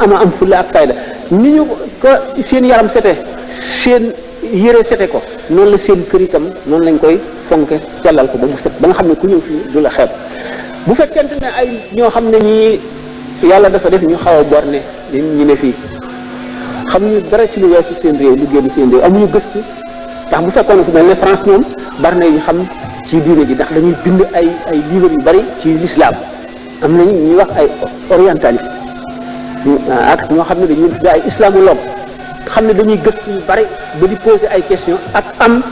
am fulla ak fayda ni ñu ko seen yaram sete seen yére sete ko noonu la seen kër itam noonu lañ koy fonke sellal ko ba mu set ba nga xam ne ku ñëw fii du la xeeb bu fekkente ne ay ñoo xam ne ñii yàlla dafa def ñu xaw a borne ñu ne fii xam ñu dara ci lu weesu seen réew lu génn seen réew amuñu gëstu ndax bu fekkoon fu mel ne France ñoom bari na ñu xam ci diine ji ndax dañuy bind ay livres yu bari ci l'islam am nañu ñuy wax ay orientaliste ak ñoo xam ne dañuy ay islamologue xam ne dañuy gëstu yu bari ba di poser ay questions ak am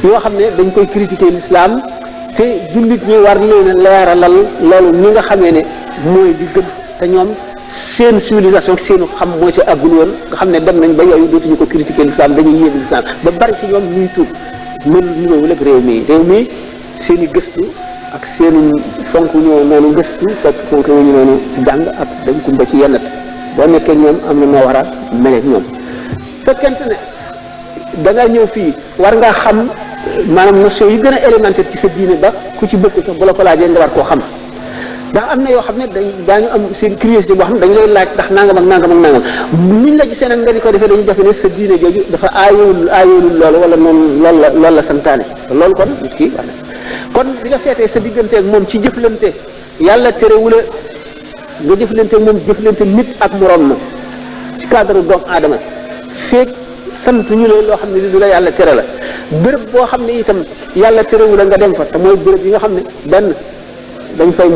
yoo xam ne dañ koy critiquer l'islam te jullit ñi war leen a leeralal loolu ni nga xamee ne mooy di gën te ñoom seen civilisation seenu xam moo ci àggul woon nga xam ne dem nañ ba yooyu dootuñu ko critiquer l'islam dañuy yéeg l'islam ba bari ci ñoom ñuy tuub mën niroowul ak réew mi seen i gëstu ak seen fonk ñoo noonu gëstu fekk fonk ñu noonu jàng ak dañ kumba ci yennat boo nekkee ñoom am na noo war a mel ak ñoom fekkente ne da nga ñëw fii war ngaa xam maanaam notion yi gën a élémentaire ci sa diine ba ku ci bëgg sax bu la ko laajee nga war koo xam ndax am na yoo xam ne daañu am seen curiosité boo xam ne dañu lay laaj ndax nangam ak nangam ak nangam niñ la gisee nag nga di ko defee dañuy defe ne sa diine jooju dafa aayoolul loolu wala noonu loolu la santaane loolu kon nit ki wax kon di nga seetee sa diggante ak moom ci jëflante yàlla terewula nga jëflante ak moom jëflante nit ak moroom ma ci cadre doomu aadama feeg sant ñu la loo xam ne du la yàlla tere la béréb boo xam ne itam yàlla terewula nga dem fa te mooy béréb yi nga xam ne benn dañ fay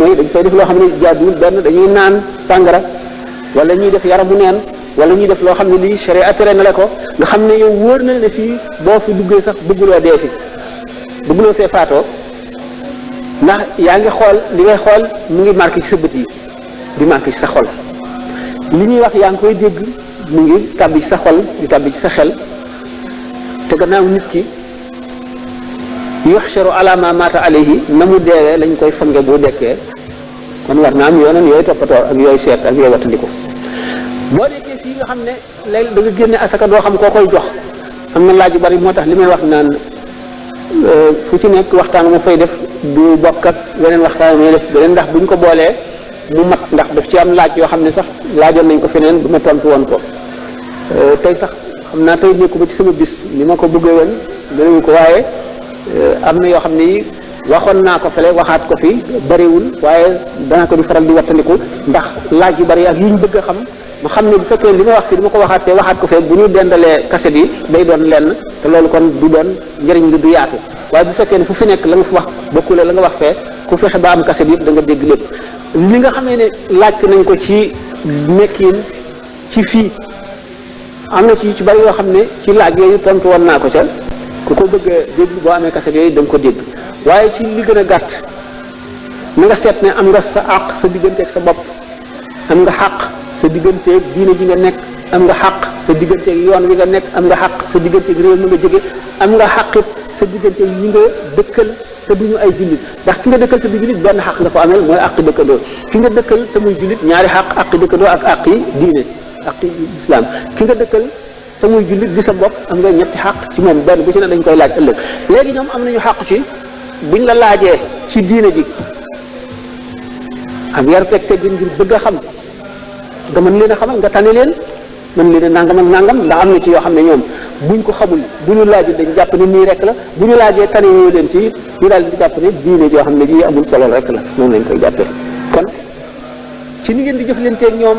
def loo xam ne jaaduwul benn dañuy naan sàngara wala ñuy def yaramu neen wala ñuy def loo xam ne lii sharia tere na la ko nga xam ne yow wóor na ne fii boo fi duggee sax bëgguloo dee fi bëgguloo fee faatoo ndax yaa ngi xool li ngay xool mu ngi marqué ci sa bët yi di marqué ci sa xol li ñuy wax yaa ngi koy dégg mu ngi tàbbi ci sa xol di tàbbi ci sa xel te gannaaw nit ki yuxsharu ala ma mata alayhi na mu deewee lañ koy fange boo dekkee kon war na am yooneen yooyu toppatoo ak yooyu seet ak yooyu wattandiku boo nekkee fii nga xam ne léegi da nga génne asaka doo xam koo koy jox am na laaj yu bari moo tax li may wax naan fu ci nekk waxtaan mu fay def du bokk ak weneen waxtaan muy def beneen ndax buñ ko boolee mu mat ndax daf ci am laaj yoo xam ne sax laajoon nañ ko feneen bu ma tontu woon ko tey sax xam naa tey nekku ba ci sama bis ni ma ko bëggee woon danañu ko waaye am na yoo xam ne waxoon naa ko fële waxaat ko fi bariwul waaye danaa ko di faral di wattandiku ndax laaj yu bari ak yi ñu bëgg a xam ma xam ne bu fekkee li ma wax fi dama ko waxaat te waxaat ko fee bu ñu dendalee kaset yi day doon lenn te loolu kon du doon njëriñ li du yaatu waaye bu fekkee ne fu fi nekk la nga fi wax bokkule la nga wax fee ku fexe ba am kaset yëpp da nga dégg lépp li nga xamee ne laaj nañ ko ci nekkin ci fii am na ci bari yoo xam ne ci laaj yooyu tontu woon naa ko ca ku ko bëgg a dégg boo amee kaset yooyu da nga ko dégg waaye ci li gën a gàtt na nga seet ne am nga sa àq sa digganteeg sa bopp am nga xàq sa digganteeg diine ji nga nekk am nga xàq sa digganteeg yoon wi nga nekk am nga xàq sa digganteeg réew mi nga jóge am nga xàqit sa digganteeg ñi nga dëkkal te duñu ay jullit ndax ki nga dëkkal te du jullit benn xàq nga ko amel mooy àqi dëkkandoo ki nga dëkkal te muy jullit ñaari xàq àqi dëkkandoo ak àqi diine àqi islam ki nga dëkkal te muy jullit di sa bopp am nga ñetti xàq ci moom benn bu ci ne dañ koy laaj ëllëg léegi ñoom am nañu xàq ci buñ la laajee ci diine ji ak yar teg teggin ngir bëgg a xam nga mën leen a xamal nga tane leen mën leen a nangam ak nangam ndax am na ci yoo xam ne ñoom buñ ko xamul bu ñu laajee dañ jàpp ne nii rek la bu ñu laajee tane yoo leen ci ñu daal di jàpp ne diine joo xam ne ji amul solo rek la moom lañ koy jàppee kon ci ni ngeen di jëflanteeg ñoom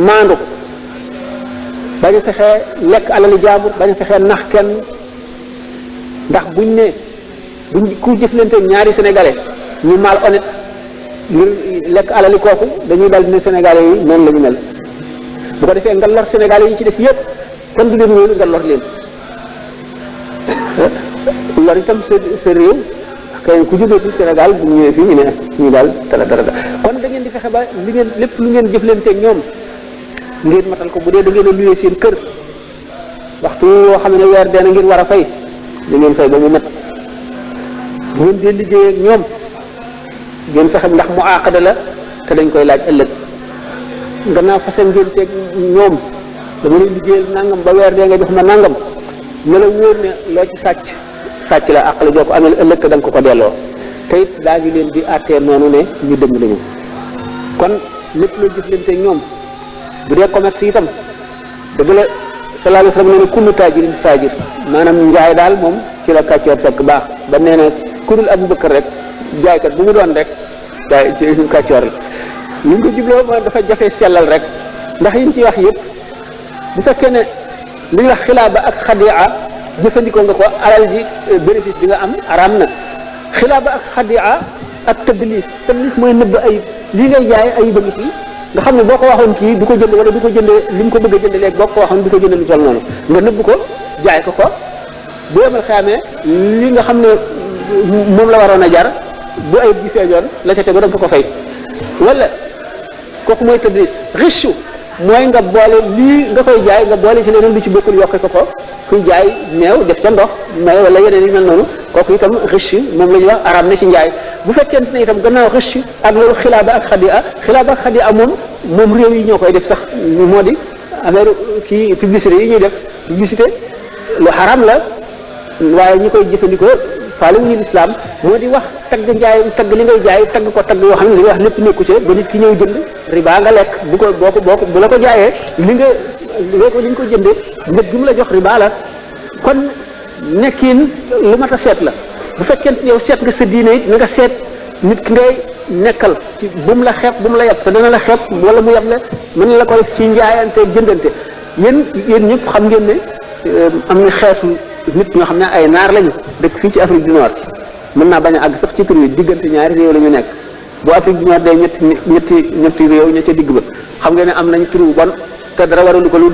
maandu bañ a fexee lekk alali jaambur bañ a fexee nax kenn ndax buñ ku jëflanteeg ñaari sénégalais ñu mal honnête ngir lekk alali kooku dañuy dal dina sénégalais yi noonu la ñu mel bu ko defee nga lor sénégalais yi ci def yëpp kon du leen wóolu nga lor leen lor itam sa réew kay ku jógee ci Sénégal bu ñëwee fii ñu ne ñu daal dara kon da ngeen di fexe ba li ngeen lépp lu ngeen jëflanteeg ñoom ngeen matal ko bu dee da ngeen a luyee seen kër waxtu woo xam ne weer dee na ngeen war a fay da ngeen fay ba mu mat bu ngeen dee liggéey ak ñoom ngeen fexe ndax mu àqada la te dañ koy laaj ëllëg gannaaw fase ngeen teeg ñoom dama lay liggéeyal nangam ba weer dee nga jox ma nangam ne la wóor ne loo ci sàcc la àq la joo ko amee ëllëg te da nga ko delloo te it daa ngi leen di àttee noonu ne ñu dëng lañu kon lépp loo jëflante ñoom bu dee commerce itam dëgg la sallallahu alayhi wa sallam nee na kullu taajirin faajir maanaam njaay daal moom ci la kàccoor fekk baax ba nee na ku dul Abubakar rek jaaykat bu mu doon rek jaay ci kàccoor la li nga ko jubloo mooy dafa jafe sellal rek ndax yi ñu ci wax yëpp bu fekkee ne li ñuy wax xilaaba ak xadia jëfandikoo nga ko alal ji bénéfice bi nga am araam na xilaaba ak xadia ak tadlis mooy nëbb ayib lii ngay jaay ayib a ngi ci nga xam ne boo ko waxoon kii du ko jënd wala du ko jëndee li mu ko bëgg a jënd léegi boo ko waxoon du ko jënd lu toll noonu nga nëbb ko jaay ko bu yemal xamee li nga xam ne moom la waroon a jar bu ayib ji feeñoon la ca tegu da nga ko fay wala kooku mooy tadlis riche mooy nga boole lii nga koy jaay nga boole ci leneen lu ci bokkul yokke ko kuy jaay meew def ca ndox may wala yeneen yi mel noonu kooku itam riche moom la ñuy wax araam na ci njaay bu fekkente ne itam gannaaw riche ak loolu xilaaba ak xadia moom réew yi ñoo koy def sax moo di affaire kii publicité yi ñuy def publicité lu xaraam la waaye ñi koy jëfandikoo faale wu ñu lislaam moo di wax tagg njaay tagg li ngay jaay tagg ko tagg yoo xam ne li nga wax lépp nekku ci ba nit ki ñëw jënd riba nga lekk bu la ko jaayee li nga ko jëndee njëg gi mu la jox riba la kon nekkin lu mat a seet la bu fekkee yow seet nga sa diine it na nga seet nit ki ngay nekkal ci bu mu la xeeb bu mu la yab te dana la xeeb wala mu yab la mën na la ko def ci njaayante jëndante yéen ñëpp xam ngeen ne am na xeetu nit ñoo xam ne ay naar lañu dëkk fii ci Afrique du Nord mën naa bañ a àgg sax ci tur yi diggante ñaari réew la ñu nekk bu Afrique du Nord day ñetti réew ña ca digg ba xam nga ne am nañ tur bu bon te dara waralu ko lu